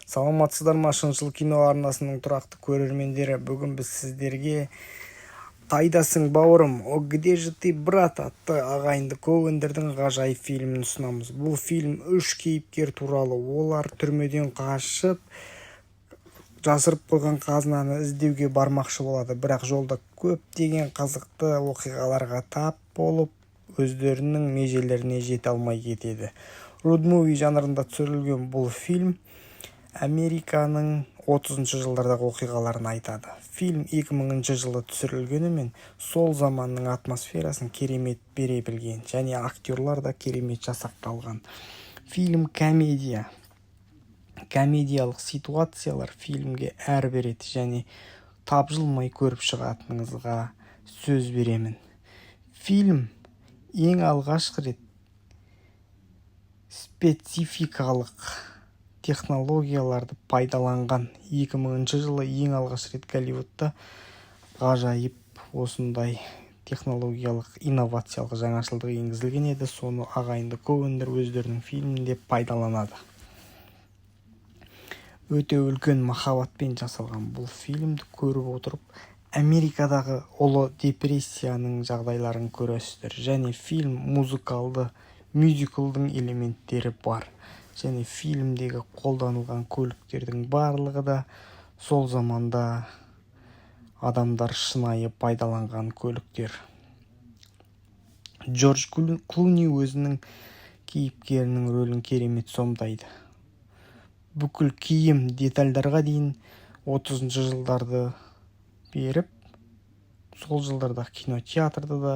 Саламатсыздар ма, «Шыншыл кино» арнасының тұрақты көрермендері! Бүгін біз сіздерге «Қайдасың, бауырым? О, где же ты, брат?» атты ағайынды Коэндердің ғажайып фильмін ұсынамыз. Бұл фильм үш кейіпкер туралы. Олар түрмеден қашып, жасырып қойған қазынаны іздеуге бармақшы болады, бірақ жолда көптеген қызықты оқиғаларға тап болып, өздерінің межелеріне жете алмай кетеді. Роуд-муви жанрында түсірілген бұл фильм Американың 30 жылдардағы оқиғаларын айтады. Фильм 2000 жылы түсірілгенімен, сол заманның атмосферасын керемет бере білген және актерлар да керемет жасақталған. Фильм комедия. Комедиялық ситуациялар фильмге әр береді және тапжылмай көріп шығатыныңызға сөз беремін. Фильм ең алғашқы рет спецификалық технологияларды пайдаланған. 2000 жылы ең алғаш рет Голливудта ғажайып осындай технологиялық, инновациялық жаңашылдық енгізілген еді. Соны ағайынды Коэндер өздерінің фильмінде пайдаланады. Өте үлкен махаббатпен жасалған бұл фильмді көріп отырып, Америкадағы Ұлы депрессияның жағдайларын көресіздер. Және фильм музыкалды, мюзиклдың элементтері бар және фильмдегі қолданылған көліктердің барлығы да сол заманда адамдар шынайы пайдаланған көліктер. Джордж Клуни өзінің кейіпкерінің рөлін керемет сомдайды. Бүкіл киім, детальдарға дейін 30 жылдарды беріп, сол жылдардағы кинотеатрды да,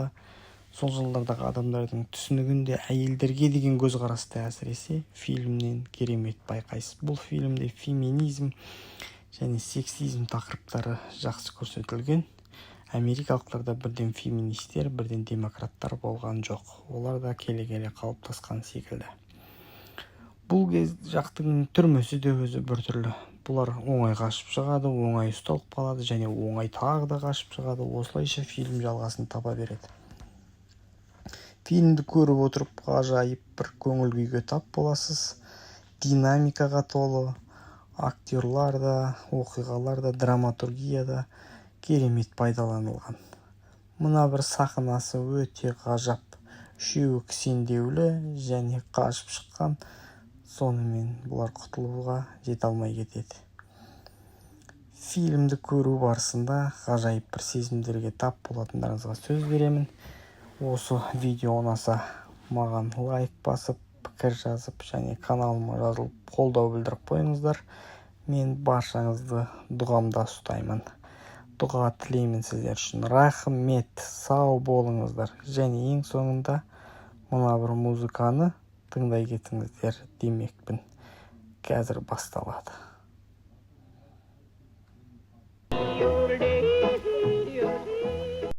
сол жылдардағы адамдардың түсінігін де, әйелдерге деген көзқарасты, әсіресе, фильмнен керемет байқайсыз. Бұл фильмде феминизм және сексизм тақырыптары жақсы көрсетілген. Америкалықтар да бірден феминистер, бірден демократтар болған жоқ, олар да келе-келе қалыптасқан секілді. Бұл кез жақтың түрмесі де өзі біртүрлі. Бұлар оңай қашып шығады, оңай ұсталып қалады және оңай тағы да қашып шығады. Осылайша фильм жалғасын таба береді. Фильмді көріп отырып, ғажайып бір көңіл күйге тап боласыз. Динамикаға толы, актерлар да, оқиғалар да, драматургия да керемет пайдаланылған. Мына бір сахнасы өте ғажап: үшеуі кісендеулі және қашып шыққан, сонымен бұлар құтылуға жете алмай кетеді. Фильмді көру барысында ғажайып бір сезімдерге тап болатындарыңызға сөз беремін. Осы видео ұнаса, маған лайк басып, пікір жазып және каналыма жазылып, қолдау білдіріп қойыңыздар. Мен баршаңызды дұғамда ұстаймын, дұға тілеймін сіздер үшін. Рахмет, сау болыңыздар! Және ең соңында мына бір музыканы тыңдай кетіңіздер демекпін. Қазір басталады.